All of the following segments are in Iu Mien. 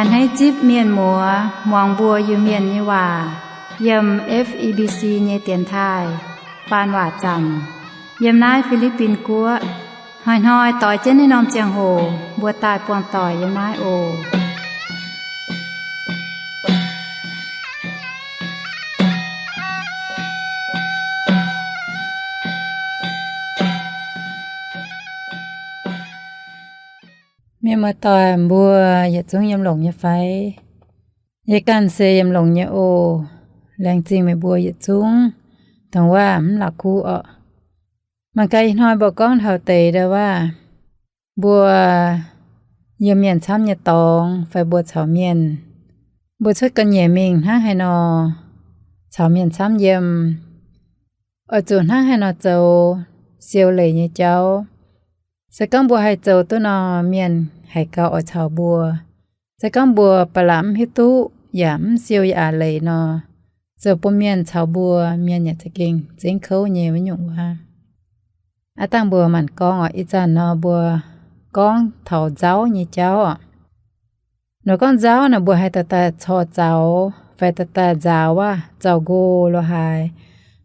Hneiv zipv mienh muoz muangx mbuo Iu-Mienh nyei waac yiem F E B C nyei dienx taaih faan waac zanc yiem naaiv Fi^li^bin Guoqv. Hnoi-hnoi doix jienv naaiv norm ziangh hoc mbuo daaih buangh doic yiem naaiv oc. Mienh muoz-doic mbuo yietc zungv yiem longx nyei fai? Yie ganh se yiem longx nyei oc. Laengz zingh meih mbuo yietc zungv dongh waac mv la'kuqv orqc. Mangc gaax ih hnoi mbuo gorngv taux deix ndau waac, mbuo yiem mienh camv nyei dorngx fai mbuo caux mienh, mbuo cuotv ga'nyiec mingh hnangv haaix nor caux mienh camv yiem, oix zuqc hnangv haaix nor zoux siou leiz nyei jauv. Se gorngv mbuo haih zoux duqv nor, mienh haiz gau oix caux mbuo. Se gorngv mbuo ba'laqc mv hiuv duqv yaac mv siou yaac leiz nor, zoux bun mienh caux mbuo, mienh yaac za'gengh zengv kouv nyei wuov nyungc wuov. Aav dangh mbuo maanc gorngv oc, ih zanc nor mbuo gorngv taux nzauv nyei jauv oc. Nor gorngv nzauv naaic mbuo haih daaih daaih corc zaux fai daaih daaih nzaaux waac zaux nqo lo haaix.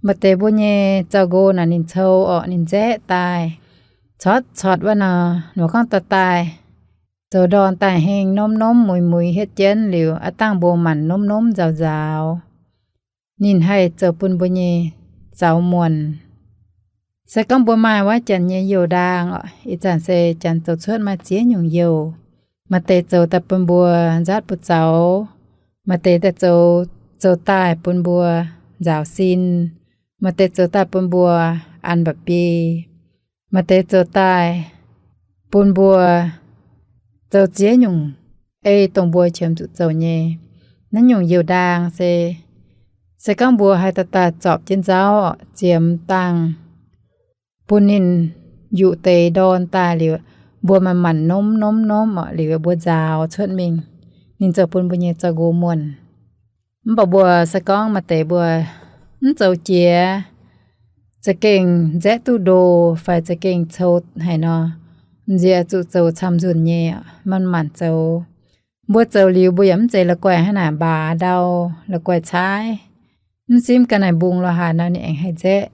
Maaih deix mbuo nyei zaux nqo naaic ninh cou orqc, ninh nzaeqv daaih corc corc wuov nor, nor gorngv daaih daaih zoux ndorn daaih heng nomv nomv muix muix hietv jienv liuz, aav dangh mbuo maanc nomv nomv nzaaux nzaaux, ninh haih zoux bun mbuo nyei zaux muonc. Se gorngv mbuo maaih wuov janx nyei youh ndaang oc, ih zanc se janx zoux cuotv maaih ziex nyungc youh. Maaih deix zoux daaih bun mbuo nzaatv buoz zaux, maaih deix daaih zoux, zoux daaih bun mbuo nzaaux sin, maaih deix zoux daaih bun mbuo an mba'biei, maaih deix zoux daaih bun mbuo zoux ziex nyungc ei dongh mbuo qiemx zuqc zoux nyei. Naaiv nyungc youh ndaang se, se gorngv mbuo haih daaih daaih zorpc jienv nzauv ziemx dangh bun ninh yuqc deix ndorn daaih liuz, mbuo maanc maanc nomv nomv nomv orqc, liuz mbuo nzaaux cuotv mingh, ninh zoux bun mbuo nyei zaux nqo muonc. Mv baac mbuo se gorngv maaih deix mbuo mv zoux jiex, za'gengh nzaeqv duqv ndo fai za'gengh cou haic nor, nziex zuqc zoux camv-nzunc nyei, maanc maanc zoux. Mbuo zoux liuz mbuo yaac mv zeiz la'guaih hnangv naaic mbaaz ndau, la'guaih caaiv, mv simv ga'naaiv mbung lo haaix nor ninh aengx haih nzaeqv.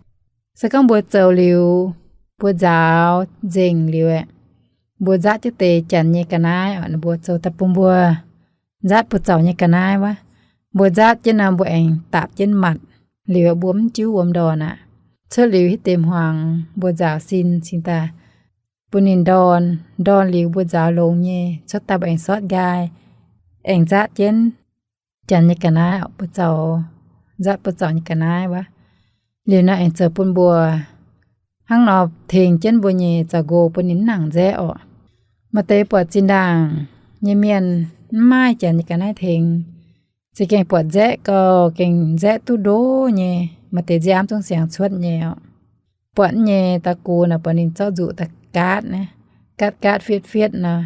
Se gorngv mbuo zoux liuz, mbuo nzaaux nzengc liuz aeqv, mbuo nzaatv jienv deix janx nyei ga'naaiv oc, mbuo zoux daaih bun mbuo nzaatv buoz zaux nyei ga'naaiv wuov. Mbuo nzaatv jienv nor mbuo aengx daapc jienv matc, liuz mbuo mv jiuv wuom ndorn aqv. Cuotv liuz hitv deix hmuangx mbuo nzaaux sin cingx daaih bun ninh ndorn. Ndorn liuz mbuo nzaaux longx nyei, cuotv daaih mbuo aengx sortv nqaai, aengx nzaatv jienv janx nyei ga'naaiv oc, buoz zaux, nzaatv buoz zaux nyei ga'naaiv wuov. Liuz nor aengx zoux bun mbuo hnangv nor tengx jienv mbuo nyei zaux nqo bun ninh mv nangc nzaeqv oc. Maaih deix buatc zinh ndaangc nyei mienh mv maaih janx nyei ga'naaiv tengx, za'gengh buatc nzaeqv gau, gengh nzaeqv duqv ndo nyei. Maaih deix nziaamv zungv siangx cuotv nyei oc. Buatc nyei da'gux naaic buatc ninh zorqv nzuqc daaih gaatv naaiv, gaatv gaatv fietv fietv nor,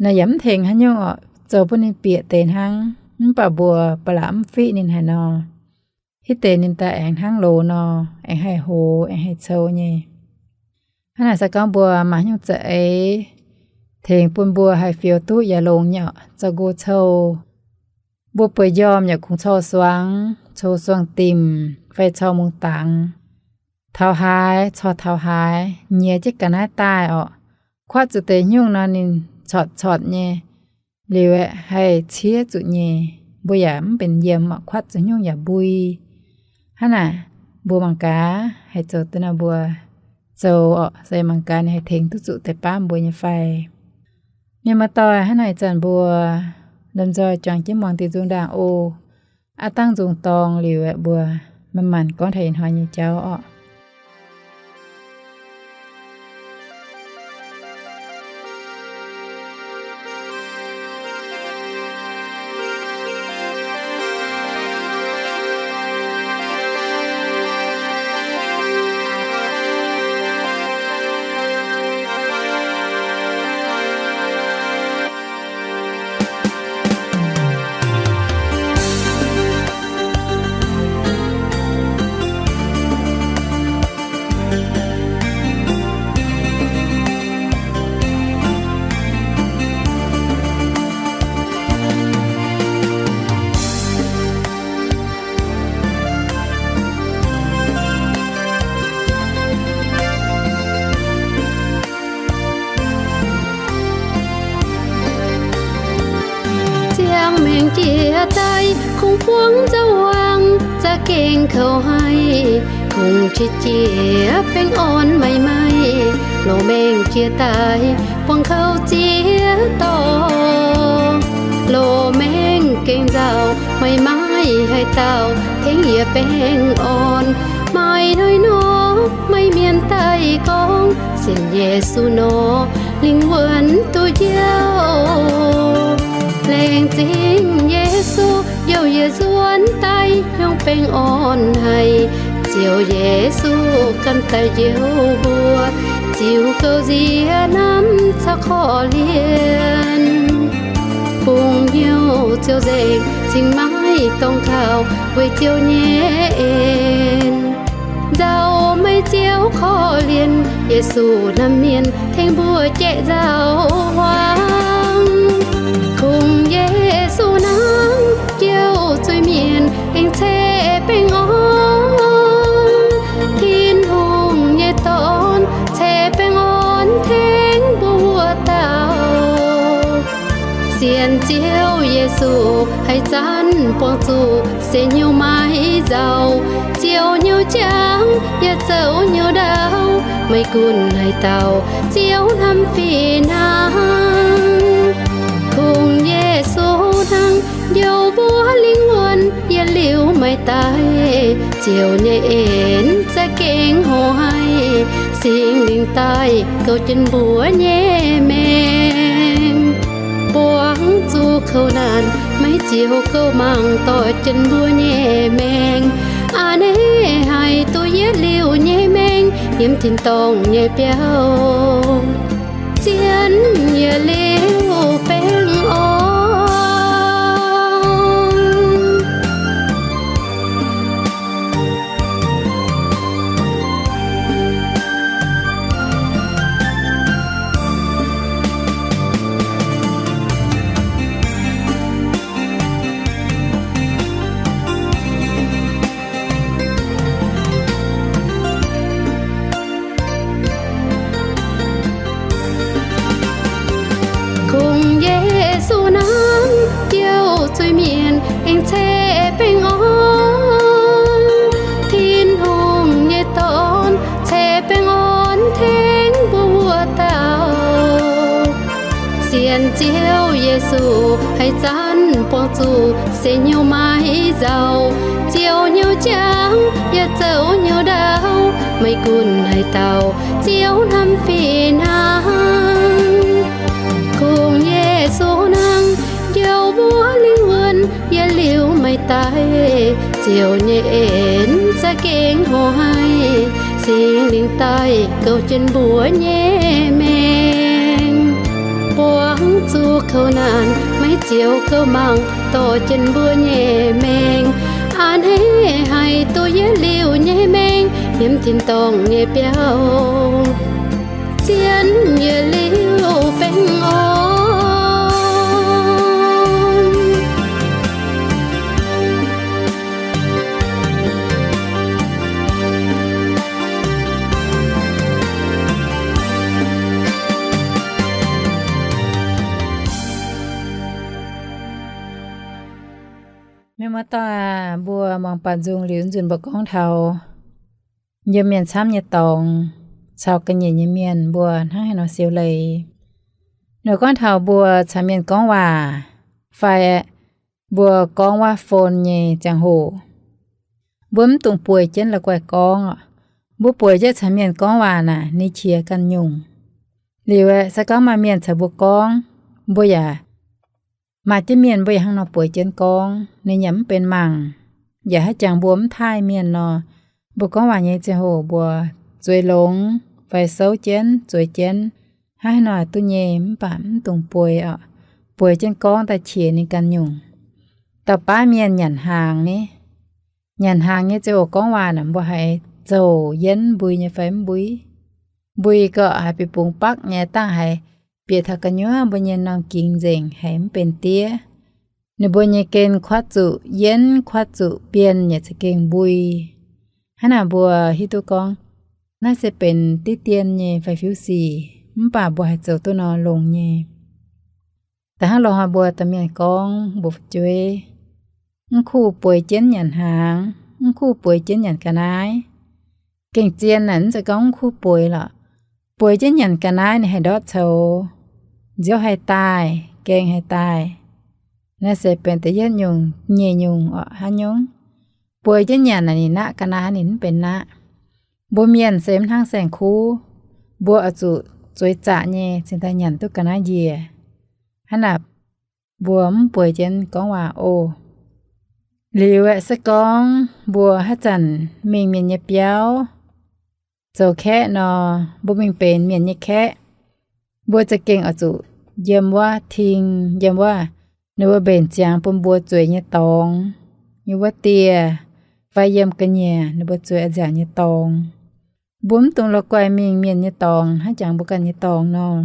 naaiv yaac mv tengx haaix nyungc oc, zoux bun ninh bieqc deix hnangv. Mv baac mbuo ba'laqc mv fiqv ninh haaix nor, hitv deix ninh daaih aengx hnangv loz nor, aengx haih hoz, aengx haih cou nyei. Hnangv naaic se gorngv mbuo maaih haaix nyungc za'eix tengx bun mbuo haih fioux duqv yaac longx nyei oc, zoux nqo cou. Mbuo bueix njormh yaac kungx cou suangx, cou suangx-dimc fai cou mungz dangx. Taux haaix cou taux haaix, nyiex jienv ga'naaiv daaih oc. Kuatv zuqc deix nyungc nor ninh cortc cortc nyei, liuz aeqv haih ciev zuqc nyei. Mbuo yaac mv benx yiem oc, kuatv zuqc nyungc yaac mbui. Hnangv naaic, mbuo mangc gaax haih zoux duqv nor mbuo zoux oc, se mangc gaax ninh haih tengx duqv zuqc deix baav mbuo nyei fai. Mienh muoz-doic, hnangv naaic ih zanc mbuo lomh nzoih juangc jienv muangx diuh nzung ndaangc oc. Aav dangh nzung dorng liuz aeqv, mbuo manc-manc gorngv taux ih hnoi nyei jauv oc. Maengc jiex daaih kungx buangv nzauh hmuangx, za'gengh kouv haic, kungx qiex jiez baengh orn maiv maaih. Loz maengc jiex daaih buangh kouv ziex dorngx, loz maengc gengh nzauh, maiv maaih haaix dauh tengx yie baengh orn. Maaih hnoi nor, maaih mienh daaih gorngv, sienx Yesu nor, lingh wuonh duqv njoux. Laengz zingh Yesu, njoux yie nzuonx daaih hiuang baengh orn haic. Ziouv Yesu ganh daaih njoux mbuo, ziux gouv nziex hnamv caux korv-lienh, bungx hnyouv ziouc nzengc, cingx maiv dorngx kaux weic Ziouv nyei en. Nzauh maiv Ziouv korv-lienh, Yesu hnamv mienh tengx mbuo jieqv nzauh hmuangx. Kungx Yesu hnangv, jouh zuiz-mienh aengx ceix baengh orn. Tin-Hungh nyei Dorn ceix baengh orn tengx mbuo wuov dauh. Sienx Ziouv Yesu, haaix zanc buangh zuqc se hnyouv maiv nzauh. Ziouv hnyouv jangx yaac zoux hnyouv ndau, maiv gunv haaix dauh Ziouv hnamv fih hnangv. Kungx Yesu hnangv, njoux mbuo lingh wuonh yietc liuz maiv daic. Ziouv nyei en za'gengh hoz haic, Singx Lingh daaih gouv jienv mbuo nyei maengc. Buangh zuqc kouv naanc, maiv Ziouv gouv mangc dorh jienv mbuo nyei maengc. A'hneiv haih duqv yietc liuz nyei maengc yiem tin-dorngh nyei biauv, zien yietc liuz baengh orn. Kungx Yesu hnangv, jouh zuiz-mienh aengx ceix baengh orn. Tin-Hungh nyei Dorn ceix baengh orn tengx mbuo wuov dauh. Sienx Ziouv Yesu, haaix zanc buangh zuqc se hnyouv maiv nzauh. Ziouv hnyouv jangx yaac zoux hnyouv ndau, maiv gunv haaix dauh Ziouv hnamv fih hnangv. Kungx Yesu hnangv, njoux mbuo lingh wuonh yietc liuz maiv daic. Ziouv nyei en za'gengh hoz haic, Singx Lingh daaih gouv jienv mbuo nyei maengc. Buangh zuqc kouv naanc, maiv Ziouv gouv mangc dorh jienv mbuo nyei maengc. A'hneiv haih duqv yietc liuz nyei maengc yiem tin-dorngh nyei biauv, zien yietc liuz baengh orn. Mienh muoz-doic aac, mbuo muangx baac nzung liuz nzunc mbuo gorngv taux yiem mienh camv nyei dorngx caux ga'nyiec nyei mienh mbuo hnangv haaix nor siou leiz. Ninh gorngv taux mbuo caux mienh gorngv waac fai mbuo gorngv waac phone nyei ziangh hoc, mbuo mv dungx bueix jienv la'guaih gorngv oc. Mbuo bueix jienv caux mienh gorngv waac naaic, ninh qiex ganh nyungc. Liuz aeqv, se gorngv maaih mienh caux mbuo gorngv, mbuo yaac maaih jienv mienh, mbuo yaac hnangv nor bueix jienv gorngv, ninh yaac mv benx mangc. Yaac haaix jangx mbuo mv taaih mienh nor, mbuo gorngv waac nyei ziangh hoc mbuo zueiz longx fai souv jienv, zueiz jienv, hnangv haaix nor duqv nyei, mv baac mv dungx bueix oc. Bueix jienv gorngv daaih qiex ninh ganh nyungc. Dauh baav mienh nyanc hnaangx ni, nyanc hnaangx nyei ziangh hoc gorngv waac naaic, mbuo haiz zouc yienv mbui nyei fai mv mbui? Mbui gorqv haiz bieqc bungx bakv nyei, dangh haiz bieqc taux gu'nyuoz mbuo nyei norm gingx nzengc, haiz mv benx diev. Ninh mbuo nyei gen kuaatv zuqc yienv, kuaatv zuqc bienh yaac za'gengh mbui. Hnangv naaic mbuo hiuv duqv gorngv naaiv se benx diqv dien nyei fai fiuv sic, mv baac mbuo haiz zoux duqv nor longx nyei. Da'hnangv loz-hnoi mbuo domh mienh gorngv mbuo fu'jueiv, mv kuv bueix jienv nyanc hnaangx, mv kuv bueix jienv nyanc ga'naaiv. Gengh zien naaic mv zeiz gorngv mv kuv bueix lorqc. Bueix jienv nyanc ga'naaiv ninh haih ndortv coux, nziouv haih daaih, gaeng haih daaih. Naaiv se benx da'yietv nyungc nyeic nyungc oc. Haaix nyungc? Bueix jienv nyanc naaic ninh naqv ga'naaiv ninh mv benx naqv. Mbuo mienh se mv hnangv saeng-kuv, mbuo oix zuqc zueiz zaqc nyei cingx daaih nyanc duqv ga'naaiv njiec. Hnangv naaic mbuo mv bueix jienv gorngv waac oc. Liuz aeqv, se gorngv mbuo haaix zanc mingh mienh nyei biauv zoux kaeqv nor, mbuo mingh benx mienh nyei kaeqv, mbuo za'gengh oix zuqc yiem wuov ting, yiem wuov ninh mbuo mbenc ziangx bun mbuo zueiz nyei dorngx, yiem wuov dieh, fai yiem ga'nyiec ninh mbuo zueiz a'nziaauc nyei dorngx. Mbuo mv dungx la'guaih mingh mienh nyei dorngx hnangv jangx mbuo ganh nyei dorngx nor.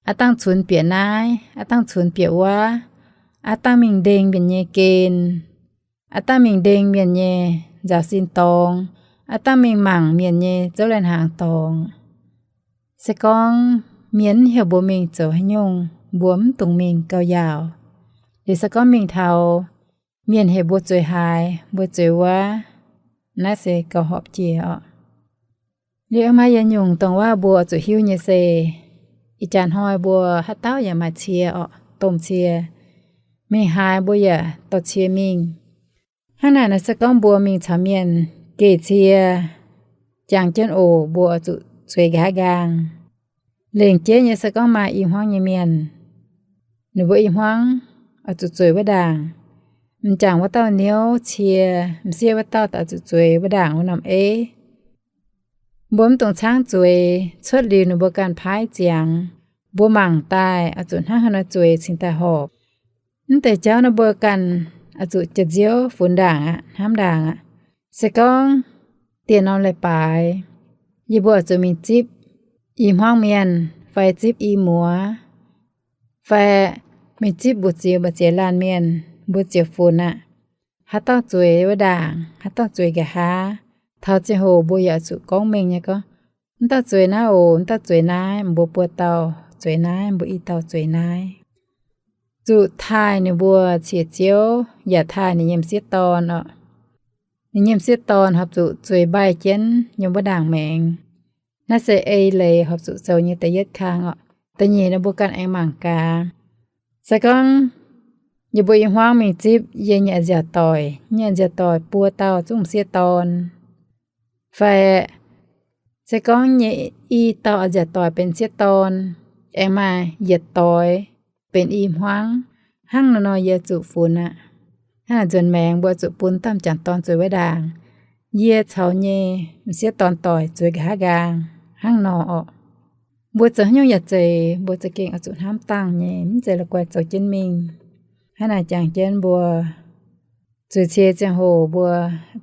Aav dangh cunx bieqc naaiv, aav dangh cunx bieqc wuov, aav dangh mingh ndengh mienh nyei gen, aav dangh mingh ndengh mienh nyei nzaaux sin dorngx, aav dangh mingh mangc mienh nyei zouv lai hnaangx dorngx. Se gorngv mienh heuc mbuo mingh zoux haaix nyungc, mbuo mv dungx mingh gauh yaauc. Liuz se gorngv mingh taux mienh heuc mbuo zueiz haaix, mbuo zueiz wuov, naaiv se gauh horpc jiex oc. Liuz maiv maaih yietc nyungc dongh waac mbuo zuqc hiuv nyei se, ih jaax hnoi mbuo haaix dauh yaac maaih cie oc, domh cie. Mingh haaix mbuo yaac dorh cie mingh. Hnangv naaic nor se gorngv mbuo mingh caux mienh geh cie, jangx jienv oc, mbuo oix zuqc zueiz nqa'haav nqaang. Lengc jeiv nyei se gorngv maaih i hmuangv nyei mienh, ninh mbuo i hmuangv oix zuqc zueiz wuov ndaangc. M'jangc wuov dauh niouv cie, m'sieqv wuov dauh oix zuqc zueiz wuov ndaangc wuov norm eiv. Mbuo mv dungx caangv zueiz, cuotv liuz ninh mbuo ganh paaiv ziangx. Mbuo mangc daaih oix zuqc hnangv haaix nor zueiz cingx daaih horpc. Mv deix jauv nor mbuo ganh oix zuqc jiex nziouv funx ndaangc aqv, hnamv ndaangc aqv. Se gorngv dieh norm leiz-baaix, yie mbuo oix zuqc mingh zipv i hmuangv mienh fai zipv i muoz, fai mingh zipv mbu'ziex mbu'ziex laanh mienh, mbuo ziouc funx aqv, haaix dauh zueiz wuov ndaangc, haaix dauh zueiz nqa'haav. Taux ziangh hoc mbuo yaac oix zuqc gorngv mengh nyei gorngv, mv dauh zueiz naaiv oc, mv dauh zueiz naaiv, mbuo buo dauh zueiz naaiv, mbuo i dauh zueiz naaiv. Zuqc taaih ninh mbuo cie ziouv, yaac taaih ninh nyei m'sieqv dorn oc. Ninh nyei m'sieqv dorn horpc zuqc zueiz mbaih jienv yiem wuov ndaangc maengx. Naaiv se ei leiz horpc zuqc zoux nyei da'yietv kang oc. Da'nyeic nor mbuo ganh aengx mangc gaax. Se gorngv yie mbuo i hmuangv mingh zipv yie nyei a'nziaauc doic, nyei a'nziaauc doic buo dauh zungv m'sieqv dorn, fai se gorngv nyei i dauh a'nziaauc doic benx m'sieqv dorn, aengx maaih yietc doix benx i hmuangv, hnangv nor nor yie zuqc funx aqv. Hnangv naaic nzuonx maengx mbuo zuqc bun dauh m'jangc dorn zueiz wuov ndaangc. Yie caux nyei m'sieqv dorn doic zueiz nqa'haav nqaang. Hnangv nor oc. Mbuo zoux haaix nyungc yaac zeiz, mbuo za'gengh oix zuqc hnamv dangh nyei, mv zeiz la'guaih zoux jienv mingh. Hnangv naaic jangx jienv mbuo zueiz cie ziangh hoc mbuo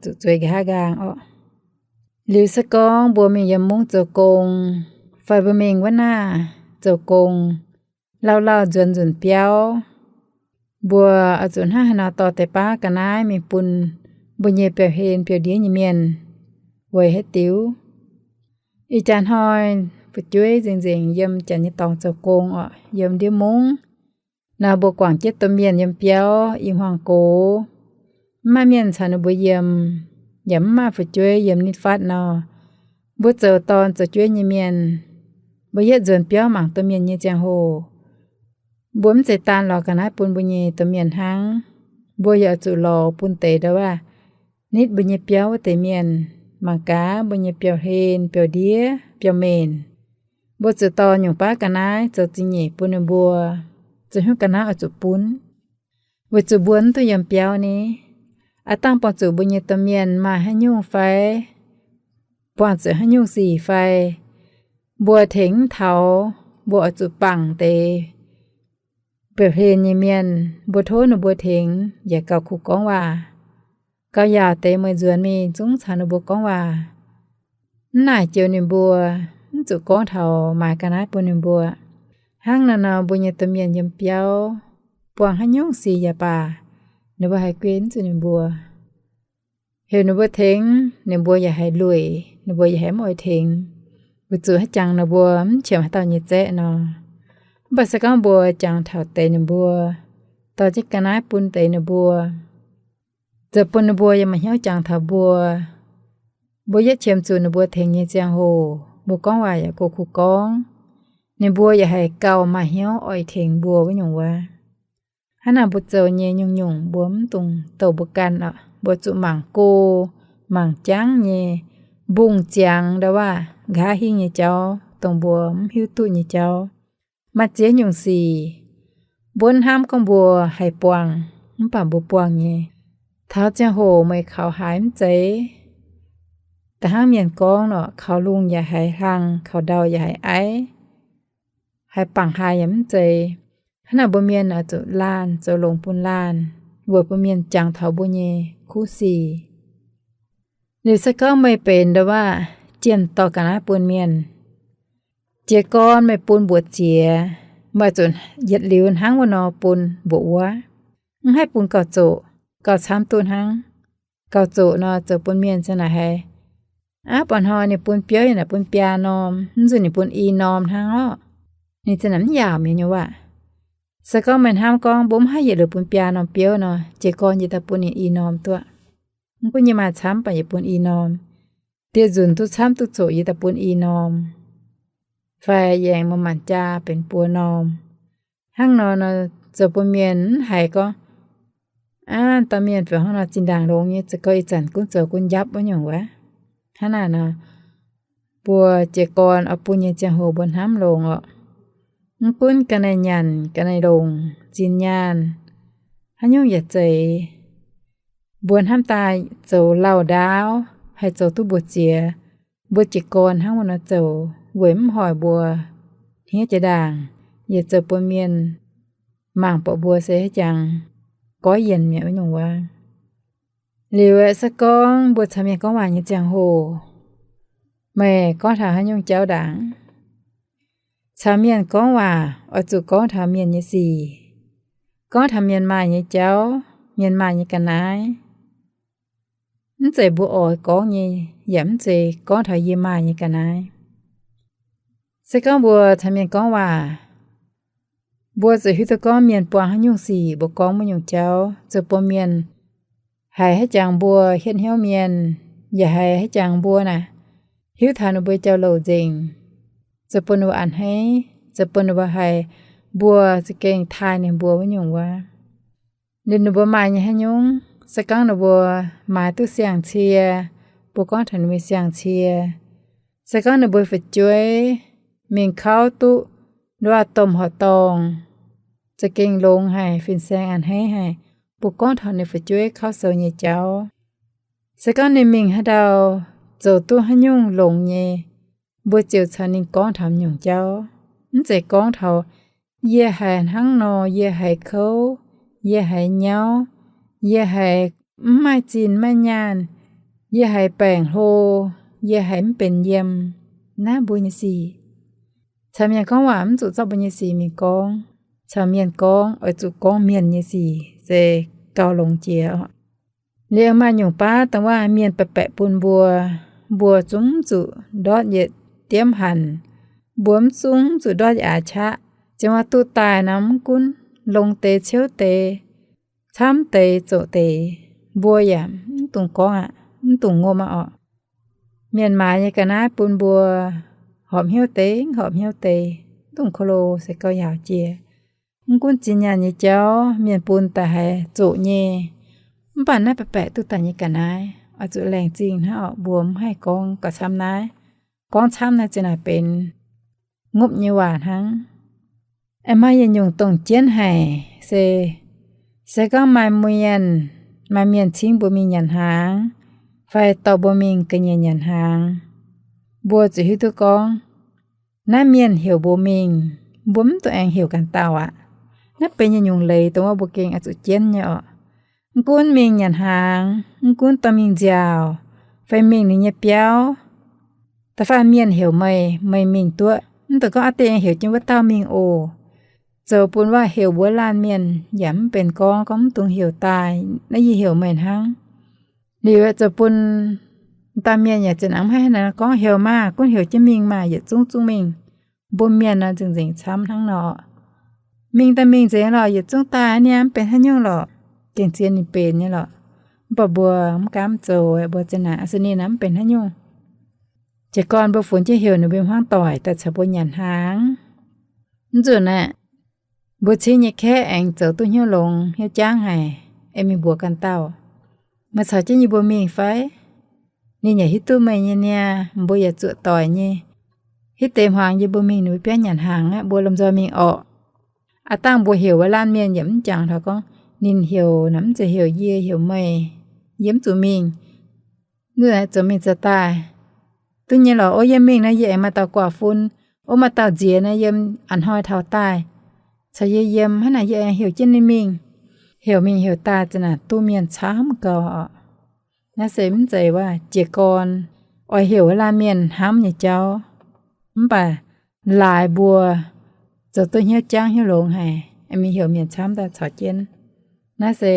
zuqc zueiz nqa'haav nqaang oc. Liuz se gorngv mbuo mingh yiem mungv zoux gong, fai mbuo mingh wuov naah zoux gong, lauh lauh nzuonx nzunc biauv, mbuo oix zuqc hnangv haaix nor dorh deix baav ga'naaiv mingh bun mbuo nyei biauv-hlen biauv-ndiev nyei mienh weic haaix diuc? Ih jaax hnoi fu'jueiv nzengc nzengc yiem janx nyei dorngx zoux gong oc, yiem ndiev mungv. Nor mbuo guangc jienv domh mienh yiem biauv i hmuangx gox, mv maaih mienh caux ninh mbuo yiem, yaac mv maaih fu'jueiv yiem nitv fatv nor, mbuo zoux dorn zoux jueiv nyei mienh, mbuo yietv nzuonx biauv mangc domh mienh nyei ziangh hoc, mbuo mv zeiz daan lorz ga'naaiv bun mbuo nyei domh mienh hnangv. Mbuo yaac zuqc lorz bun deix ndau wuov nitv mbuo nyei biauv wuov deix mienh, mangc gaax mbuo nyei biauv-hlen, biauv-ndiev, biauv-menc. Mbuo zuqc dorh nyungc baav ga'naaiv zoux zingh nyeic bun ninh mbuo, zoux hnyouv ga'naaiv oix zuqc bun. Weic zuqc mbuo mv duqv yiem biauv ni, aav dangh buangh zuqc mbuo nyei domh mienh maaih haaix nyungc fai buangh zuqc haaix nyungc sic fai mbuo tengx mv taux, mbuo oix zuqc bangc deix biauv-hlen nyei mienh, mbuo tov ninh mbuo tengx yaac gauh kuh gorngv waac. Gauh yaauc deix meih nzuonx mingh zungv caux ninh mbuo gorngv waac. Mv naaic joux ninh mbuo, mv zuqc gorngv taux maaiz ga'naaiv bun ninh mbuo. Hnangv naaiv nor mbuo nyei domh mienh yiem biauv buangh haaix nyungc sic yaac baac, ninh mbuo haih gunv zuqc ninh mbuo. Heuc ninh mbuo tengx, ninh mbuo yaac haiz lueic, ninh mbuo yaac haiz mv oix tengx, weic zuqc haaix jangx ninh mbuo mv qiemx haaix dauh nyei zaeqv nor. Mv baac se gorngv mbuo jangx taux deix ninh mbuo, dorh jienv ga'naaiv bun deix ninh mbuo, zoux bun ninh mbuo yaac maaih hnyouv jangx taux mbuo. Mbuo yietv qiemx zuqc ninh mbuo tengx nyei ziangh hoc, mbuo gorngv waac yaac go kuv gorngv, ninh mbuo yaac haih gauh maaih hnyouv oix tengx mbuo wuov nyungc wuov. Hnangv naaic mbuo zoux nyei nyungc-nyungc mbuo mv dungx douh mbuo ganh oc. Mbuo zuqc mangc go, mangc jangv nyei, mbungh ziangx ndau waac nqa'haav hingh nyei jauv, dongh mbuo mv hiuv duqv nyei jauv. Maaih ziex nyungc sic, mbuo hnamv gorngv mbuo haih buangh, mv baac mbuo buangh nyei, taux ziangh hoc meih kaux haaix mv zeiz. Da'hnangv mienh gorngv nor, kaux lungh yaac haiz hlang, kaux ndau yaac haiz aiv, haiz bangc haaix yaac mv zeiz. Hnangv naaic mbuo mienh oix zuqc laanh zoux longx bun laanh, weic bun mienh jangx taux mbuo nyei kuv sic. Liuz se gorngv meih benx ndau waac jienh dorh ga'naaiv bun mienh, jiez gorn meih bun mbuoqc jiex, meih zuqc yietc liuz hnangv wuov nor bun mbuoqc wuov. Mv haih bun gauh zoqc, gauh camv duqv hnangv. Gauh zoqc nor zoux bun mienh ziang naaic haiz, aav, baac hnoi ninh bun biouv yaac naaic bun biaa norm, mv nzunc ninh bun i norm hnangv orqc. Ninh ziang naaic mv yaauc mienh nyei waac. Se gorngv meih hnamv gorngv mbuo mv haih yietc liuz bun biaa norm biouv nor, jiez gorn yie daaih bun ninh i norm duqv. Mv gunv yie maaih camv baac yie bun i norm. Dieh nzunc duqv camv duqv zoqc yie daaih bun i norm, fai yie aengx maaih maanc jaa benx buo norm. Hnangv nor nor, zoux bun mienh mv haiz gorngv, aav, dauh mienh bieqc hnangv nor zinh ndaangc longx nyei, za'gengh ih zanc gunv zoux gunv njapv wuov nyungc wuov. Hnangv naaic nor, mbuo jiez gorn oix bun nyei ziangh hoc mbuo hnamv longx orqc. Mv gunv ga'naaiv nyanc, ga'naaiv longc, zinh nyaanh, haaix nyungc yaac zeiz. Mbuo hnamv daaih zoux lauh ndaauv haih zoux duqv mbuoqc jiex, mbuo jiez gorn hnangv wuov nor zoux weic mv hoic mbuo hniev jiex ndaangc, yaac zoux bun mienh mangc buatc mbuo se haaix jangx goiv yienc mi'aqv wuov nyungc wuov. Liuz aeqv, se gorngv mbuo caux mienh gorngv waac nyei ziangh hoc, meih gorngv taux haaix nyungc jauv ndaangc? Caux mienh gorngv waac oix zuqc gorngv taux mienh nyei sic, gorngv taux mienh maaih nyei jauv, mienh maaih nyei ga'naaiv. Mv zeiz mbuo oix gorngv nyei, yaac mv zeiz gorngv taux yie maaih nyei ga'naaiv. Se gorngv mbuo caux mienh gorngv waac, mbuo zuqc hiuv duqv gorngv mienh buangh haaix nyungc sic, mbuo gorngv wuov nyungc jauv, zoux bun mienh haiz haaix jangx mbuo hietv hnyouv mienh, yaac haiz haaix jangx mbuo naaic hiuv taux ninh mbuo jauv-louc nzengc, zoux bun ninh mbuo a'hneiv, zoux bun ninh mbuo haiz mbuo za'gengh taaih ninh mbuo wuov nyungc wuov. Liuz ninh mbuo maaih nyei haaix nyungc, se gorngv ninh mbuo maaiz duqv siang-cie, mbuo gorngv taux ninh mbuo siang-cie. Se gorngv ninh mbuo fu'jueiv mingh kauv duqv nduov domh horqc dorngh, za'gengh longx haic, fin-saeng a'hneiv haic, mbuo gorngv taux ninh fu'jueiv kauv sou nyei jauv. Se gorngv ninh mingh haaix ndau zoux duqv haaix nyungc longx nyei, mbuo ziouc caux ninh gorngv taux nyungc jauv. Mv zeiz gorngv taux yie haiz hnangv nor, yie haiz kouv, yie haiz nyauv, yie haiz mv maaih zinh maaih nyaanh, yie haiz baengc hlo, yie haiz mv benx yiem, naaiv mbuo nyei sic. Caux mienh gorngv waac mv zuqc zorqv mbuo nyei sic mingh gorngv. Caux mienh gorngv oix zuqc gorngv mienh nyei sic se gauh longx jiex oc. Liuz maaih nyungc baav dongh waac mienh baeqc baeqc bun mbuo, mbuo zungv zuqc ndortv yietc diemv hanc, mbuo mv zungv zuqc ndortv yietc aax qaqv. Ziangh waac duqv daaih nor mv gunv longx deix ciouv deix, camv deix zoqc deix, mbuo yaac mv dungx gorngv aqv, mv dungx ngomh aqv orqc. Mienh maaiz nyei ga'naaiv bun mbuo horpc hnyouv deix, horpc hnyouv deix, mv dungx ko lo se gauh yaauc jiex. Mv gunv zinh nyaanh nyei jauv mienh bun daaih haiz zoqc nyei, mv baac naaiv baeqc baeqc duqv daaih nyei ga'naaiv oix zuqc laengz zingh hnangv orqc. Mbuo mv haih gorngv gauh camv naaiv. Gorngv camv naaiv ziouc naaic benx ngopv nyei waac hnangv. Aengx maaih yietc nyungc dongh jienv haic se, se gorngv maaih mienh, maaih mienh cingv mbuo mingh nyanc hnaangx, fai dorh mbuo mingh ga'nyiec nyanc hnaangx, mbuo zuqc hiuv duqv gorngv, naaiv mienh heuc mbuo mingh, mbuo mv dungx aengx heuc ganh dauh aqv. Naaiv benx yietc nyungc leiz dongh wuov mbuo gengh oix zuqc jienv nyei orqc. Mv gunv mingh nyanc hnaangx, mv gunv dorh mingh nziaauc, fai mingh ninh nyei biauv, da'faanh mienh heuc meih, meih mingh duqv, mv dungx gorngv aav deix aengx heuc jienv wuov dauh mingh oc. Zoux bun waac heuc mbuo laanh mienh yaac mv benx gorngv, gorngv mv dungx heuc daaih, naaiv yie heuc meih hnangv. Liuz zoux bun dauh mienh yaac zinh hnangv mv haih gorngv heuc maah, gunv heuc jienv mingh maah, yietc zungv zungv mingh. Mbuo mienh nor nzengc nzengc camv hnangv nor. Mingh daaih mingh nzengc lorqc, yietc zungv daaih niaa, mv benx haaix nyungc lorqc. Gengh zien ninh benx nyei lorqc. Mv baac mbuo mv gaamv zoux, mbuo za'naaic a'sini naaiv mv benx haaix nyungc. Jiez gorn mbuo funx jienv heuc ninh mbuo hmuangv doic daaih caux mbuo nyanc hnaangx. Mv nzunc aeqv, mbuo cingv nyei kaeqv aengx zoux duqv hnyouv longx hnyouv jangv haic, aengx mingh mbuox ganh dauh. Meih caux jienv yie mbuo mingh fai? Ninh yaac hiuv duqv meih nyei niaa, mbuo yaac zuoqc doic nyei. Hitv deix hmuangx yie mbuo mingh ninh mbuo biauv nyanc hnaangx aqv, mbuo lomh nzoih mingh orqc. Aav dangh mbuo heuc wuov laanh mienh yaac mv jangx taux gorngv ninh heuc naaic mv zeiz heuc yie, heuc meih, yie mv zuqc mingh. Nzunc zoux mingh zoux daaih, duqv nyei lorqc. Ov, yie mingh nor yie aengx maaih dauh guaax fun. Ov, maaih dauh nziex nor yiem a'hnoi taux daaih caux yie yiem. Hnangv naaic yie aengx heuc jienv ninh mingh. Heuc mingh heuc daaih za'naaic duqv mienh camv gauh oc. Naaiv se mv zeiz waac jiez gorn oix heuc wuov laanh mienh hnamv nyei jauv. Mv baac laaix mbuo zoux duqv hnyouv jangv hnyouv longx haic, mingh heuc mienh camv daaih caux jienv. Naaiv se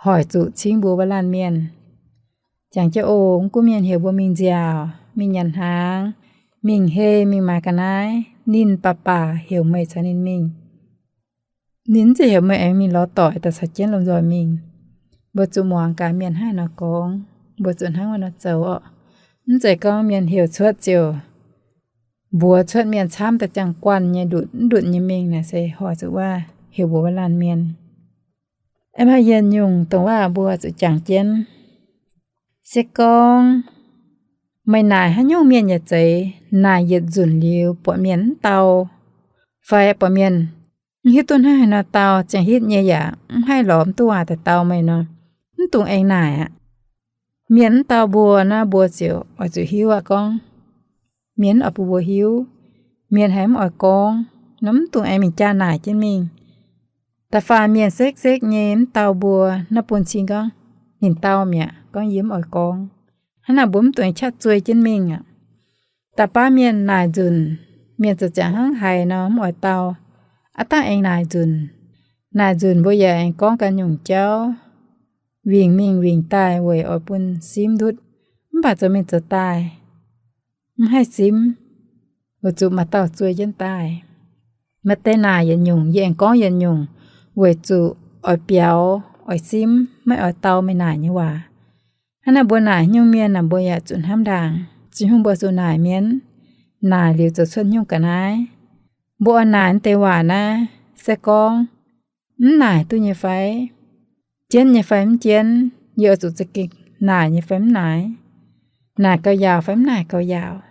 hoic zuqc cingv mbuo wuov laanh mienh. Jangx jienv oc, mv gunv mienh heuc mbuo mingh nziaauc, mingh nyanc hnaangx, mingh hei, mingh maaiz ga'naaiv, ninh baac baac heuc meih caux ninh mingh. Ninh mv zeiz heuc meih aengx mingh lorz doic daaih caux jienv lomh nzoih mingh. Mbuo zuqc muangx gaax mienh hnangv haaix nor gorngv, mbuo zuqc hnangv wuov nor zoux orqc. Mv zeiz gorngv mienh heuc cuotv ziouc mbuox cuotv mienh camv daaih ziangh guanh nyei ndutc, ndutc nyei mingh naaic se hoic zuqc waac heuc mbuox wuov laanh mienh. Aeqv, maaih yietc nyungc dongh waac mbuo zuqc jangx jienv. Se gorngv meih naaic haaix nyungc mienh yaac zeiz, naaic yietc nzunc liuz buatc mienh mv dau, fai buatc mienh mv hiuv duqv hnangv haaix nor dau, ziangh hitv nyei yaac mv haih lorz mv duqv waac daaih dau meih nor, mv dungx aengx naaic aqv. Mienh mv dau mbuo naaiv, mbuo ziouc oix zuqc hiuv aqv gorngv mienh mv oix bun mbuo hiuv. Mienh haiz mv oix gorngv nor, mv dungx aengx mingh jaa naaic jienv mingh. Da'faanh mienh sekv-sekv nyei mv dau mbuo naaiv, bun cing gorngv ninh dau mi'aqv, gorngv yie mv oix gorngv. Hnangv naaic mbuo mv dungx qaqv zuei jienv mingh aqv. Da'faanh mienh naaic nzunc, mienh ziouc ziangh hnangv haaix nor mv oix dau, aav dangh aengx naaic nzunc. Naaic nzunc mbuo yaac aengx gorngv ganh nyungc jauv, wingc mingh wingc daaih weic oix bun simv ndutv. Mv baac zoux mingh zoux daaih mv haih simv, weic zuqc maaih dauh zuei jienv daaih. Maaih deix naaic yietc nyungc, yie aengx gorngv yietc nyungc, weic zuqc oix biaux, oix simv, maiv oix dau meih naaic nyei waac. Hnangv naaic mbuo naaic nyungc mienh naaic mbuo yaac zuqc hnamv ndaangc. Tin-Hungh mbuox zuqc naaic mienh, naaic liuz zoux cuotv nyungc ga'naaiv. Mbuo oix naaic deix waac naaiv se gorngv mv naaic duqv nyei fai? Jienv nyei fai mv jienv? Yie oix zuqc za'gengh naaic nyei fai mv naaic? Naaic gauh yaauc fai mv naaic gauh yaauc?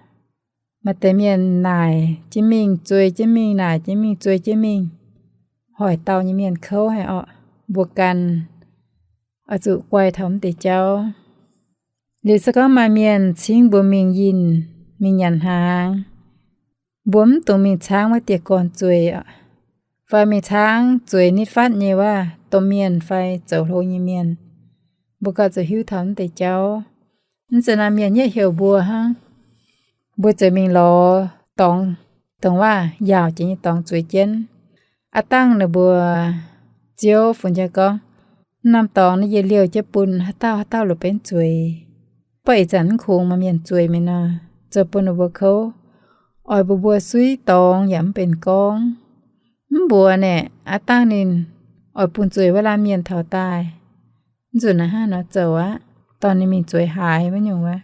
Maaih deix mienh naaic jienv mingh, zuei jienv mingh, naaic jienv mingh, zuei jienv mingh. Hoic dauh nyei mienh kouv haic orqc. Mbuo ganh oix zuqc guai taux mv deix jauv. Liuz se gorngv maaih mienh cingv mbuo mingh yinh, mingh nyanc hnaangx, mbuo mv dungx mingh caangv wuov dieh gorn zueiz, fai mingh caangv zueiz nitv fatv nyei wuov domh mienh fai zoux hlo nyei mienh. Mbuo gauh zuqc hiuv taux mv deix jauv. Mv zeiz naaiv mienh nyei heuc mbuo hnangv, mbuo ziouc mingh lorz dorngx, dongh waac yaauc jiex nyei dorngx zueiz jienv. Aav dangh ninh mbuo ziouv funx jienv gorngv, norm dorngx naaiv yie liouh jienv bun haaix dauh haaix dauh lorz benx zueiz. Mv baac ih zanc mv kungx maaih mienh zueiz mingh nor, zoux bun ninh mbuo kouv, oix bun mbuo suiv dorngx yaac mv benx gorngv. Mv mbuox naaic, aav dangh ninh oix bun zueiz wuov laanh mienh taux daaih. Mv zuqc naaic hnangv nor zoux aqv, dorh ninh mingh zueiz haaix wuov nyungc wuov.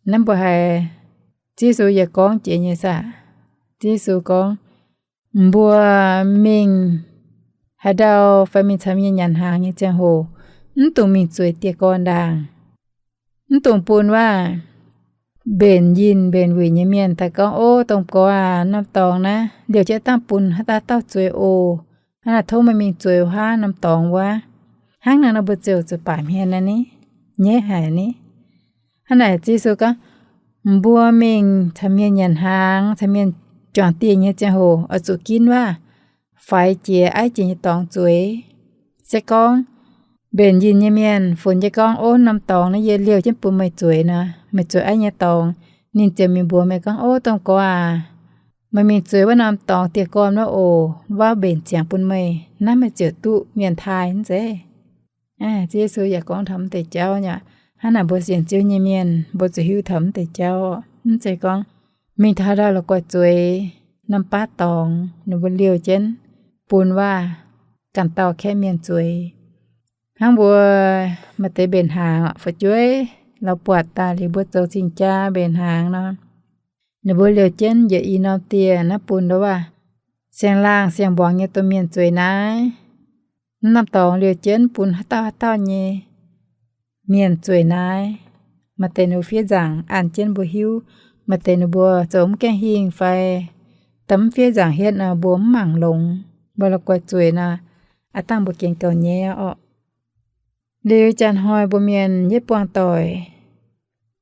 Naaiv mbuo haiz Ziouv Yesu yaac gorngv jiex nyei saah? Ziouv Yesu gorngv, mbuo mingh haaix ndau fai mingh caux mienh nyanc hnaangx nyei ziangh hoc, mv dungx mingh zueiz dieh gorn ndaangc. Mv dungx bun wuov mbenc yinh mbenc wuic nyei mienh daaih gorngv, ov, domh gorx aac, norm dorngx naaiv liouh jienv dangh bun haaix dauh dauh zueiz oc. Hnangv naaic tov meih mingh zueiz wuov norm dorngx wuov. Hnangv naaiv nor mbuo ziouc zuqc baamh hmien naaiv ni, nyaiv haic ni. Hnangv naaic Ziouv Yesu gorngv, mbuo mingh caux mienh nyanc hnaangx, caux mienh juangc dieh nyei ziangh hoc oix zuqc ginv wuov faix jiex aiv jiex nyei dorngx zueiz. Se gorngv mbenc yinh nyei mienh funx jienv gorngv, ov, norm dorngx naaiv yie liouh jienv bun meih zueiz nor, meih zueiz aiv nyei dorngx, ninh ziouc mingh mbuox meih gorngv, ov, domh gorx aac, meih mingh zueiz wuov norm dorngx dieh gorn wuov oc, wuov mbenc ziangx bun meih, naaiv meih ziouc duqv mienh taaih mv zeiz? Ziouv Yesu yaac gorngv taux mv deix jauv nyei. Hnangv naaic mbuo sienx Ziouv nyei mienh, mbuo zuqc hiuv taux mv deix jauv. Mv zeiz gorngv mingh taux haaix ndau la'guaih zueiz norm baav dorngx, ninh mbuo liouh jienv bun waac ganh dauh kaeqv mienh zueiz. Hnangv mbuo maaih deix mbenc hnaangx fu'jueiv lorz buatc daaih liuz mbuo zoux cing-jaa mbenc hnaangx nor, ninh mbuo liouh jienv njiec i norm dieh naaiv bun lorz waac siang-laangh siang-mbuangz nyei domh mienh zueiz naaiv. Mv norm dorngx liouh jienv bun haaix dauh haaix dauh nyei mienh zueiz naaiv. Maaih deix ninh mbuo fiev nzaangc an jienv mbuo hiuv, maaih deix ninh mbuo zoux mv gaengh hingh fai da'mv fiev nzaangc hietv nor mbuo mv mangc longx, mbuo la'guaih zueiz nor, aav dangh mbuo gengh gauh nyaiv orqc. Liuz janx-hnoi mbuo mienh yietv buangh doic,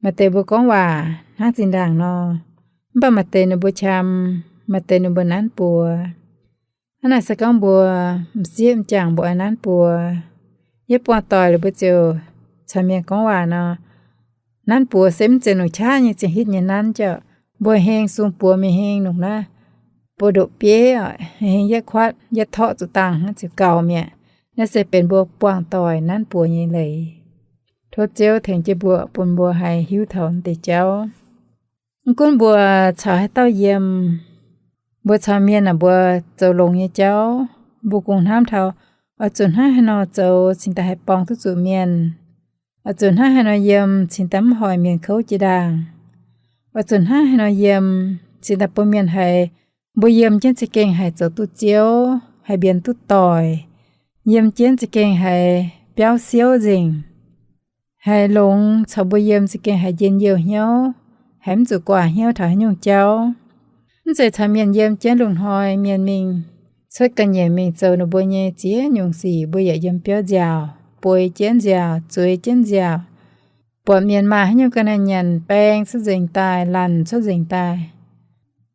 maaih deix mbuo gorngv waac hnangv zinh ndaangc nor, mv baac maaih deix ninh mbuo qam, maaih deix ninh mbuo nanv buoz. Hnangv naaic se gorngv mbuo m'sieqv m'jangc mbuo oix nanv buoz, yietv buangh doic liuz mbuo ziouc caux mienh gorngv waac nor, nanv buoz se mv zeiz longc qaqv nyei ziangh hitv nyei nanv jauv. Mbuo heng sung buoz mingh heng longc naaiv buoz-ndoqv bieiv oc, heng yietv kuatv yietv torqv zuqc dangh hnangv ziouc gaux mi'aqv. Naaiv se benx mbuo buangh doic nanv buoz nyei leiz. Tov Ziouv tengx jienv mbuo bun mbuo haih hiuv taux deix jauv. Mv gunv mbuo caux haaix dauh yiem, mbuo caux mienh naaic mbuo zoux longx nyei jauv, mbuo kungx hnamv taux oix zuqc hnangv haaix nor zoux cingx daaih haih borngz duqv zuqc mienh, oix zuqc hnangv haaix nor yiem cingx daaih mv hoic mienh kouv jiex ndaangc, oix zuqc hnangv haaix nor yiem cingx daaih bun mienh haiz mbuo yiem jienv za'gengh haih zoux duqv Ziouv, haih mbienx duqv doic, yiem jienv za'gengh haiz biauv siouv nzengc, haiz longx caux mbuo yiem za'gengh haiz njien-youh hnyouv, haiz mv zuqc guaax hnyouv taux haaix nyungc jauv. Mv zeiz caux mienh yiem jienv lungh hnoi mienh mingh cuotv ga'nyiec mingh zoux ninh mbuo nyei ziex nyungc sic mbuo yaac yiem biauv nziaauc, bueix jienv nziaauc, zueiz jienv nziaauc, buatc mienh maaih haaix nyungc ga'naaiv nyanc baeng cuotv nzengc daaih, lanc cuotv nzengc daaih,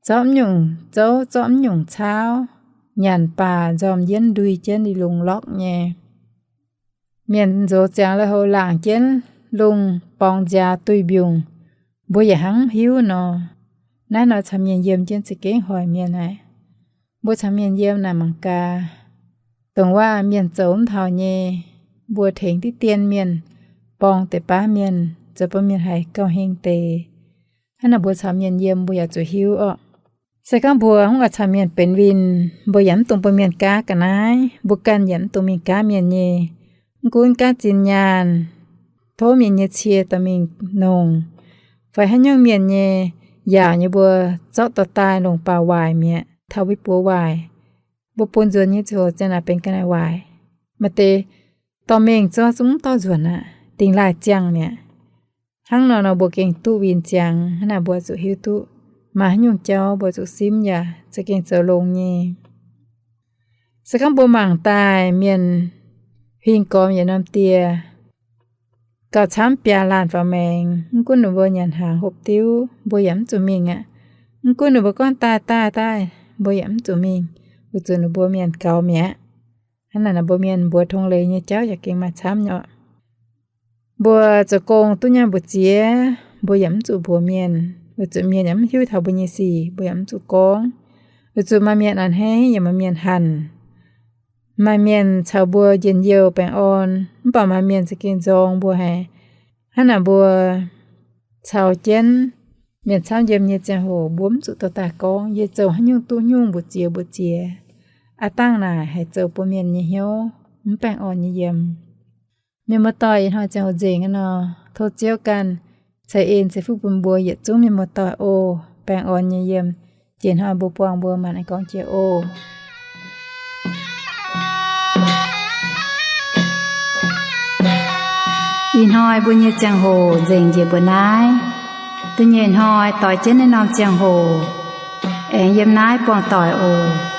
zorqv mv nyungc zouv, zorqv mv nyungc caauv, nyanc baac nzormc yienv ndui jienv li lungh lorqc nyei. Mienh nzox ziangx lui-houx laangc jienv lungh borngz nziaaux duih mbiungc, mbuo yaac hnangv mv hiuv nor. Naaiv nor caux mienh yiem jienv za'gengh hoic mienh aqv. Mbuo caux mienh yiem naaic mangc gaax, dongh waac mienh zoux mv taux nyei, mbuo tengx diqv dien mienh, borngz deix baav mienh, zoux bun mienh haiz gauh heng deix. Hnangv naaic mbuo caux mienh yiem mbuo yaac zuqc hiuv orqc. Se gorngv mbuo mv oix caux mienh benx winh, mbuo yaac mv dungx bun mienh gaav ga'naaiv, mbuo ganh yaac mv dungx mingh gaav mienh nyei. Mv gunv gaav zinh nyaanh, tov mienh nyei cie dorh mingh nongc, fai haaix nyungc mienh nyei yaauc nyei mbuo zorqv dorh daaih longc baac waaic mi'aqv, taux mbuo buoz waaic, mbuo bun nzuonx nyei ziangh hoc ziang naaic benx ga'naaiv waaic. Maaih deix dorh mingh zorqv zungv dorh nzuonx aqv, dingx laaih ziangh mi'aqv. Hnangv nor nor mbuo gengh duqv winh ziangx. Hnangv naaic mbuo zuqc hiuv duqv maaih haaix nyungc jauv mbuo zuqc simv yaac za'gengh zoux longx nyei. Se gorngv mbuo mangc daaih mienh huing gormx yietc norm dieh, gauh camv biaa laanh faaux maengx, mv gunv ninh mbuo nyanc hnaangx hopv diuv, mbuo yaac mv zuqc mingh aqv. Mv gunv ninh mbuo gorngv daaih daaih daaih, mbuo yaac mv zuqc mingh, weic zuqc ninh mbuo mienh gaux mi'aqv. Hnangv naaic nor mbuo mienh mbuox tong leiz nyei jauv yaac gengh maaih camv nyei orqc. Mbuo zoux gong duqv nyei mbu'ziex, mbuo yaac mv zuqc mbuox mienh, weic zuqc mienh yaac mv hiuv taux mbuo nyei sic, mbuo yaac mv zuqc gorngv. Weic zuqc maaih mienh a'hneiv yaac maaih mienh hanc. Maaih mienh caux mbuo njien-youh baengh orn, mv baac maaih mienh za'gengh nzorng mbuo haic. Hnangv naaic mbuo caux jienv mienh camv yiem nyei ziangh hoc mbuo mv zuqc dorh daaih gorngv. Yie zoux haaix nyungc duqv nyungc mbu'ziex mbu'ziex, aav dangh naaic haih zoux bun mienh nyei hnyouv mv baengh orn nyei yiem. Mienh muoz-doic, ih hnoi ziangh hoc nzengc aqv nor, tov Ziouv ganh ceix en ceix fuqv bun mbuo yietc zungv mienh muoz-doic oc. Baengh orn nyei yiem. Jiex hnoi mbuo buangh mbuo maanc aengx gorngv jiex oc. Ih hnoi mbuo nyei ziangh hoc nzengc njiec mbuo naaiv. Da'nyeic hnoi doix jienv naaiv norm ziangh hoc aengx yiem naaiv buangh doic oc.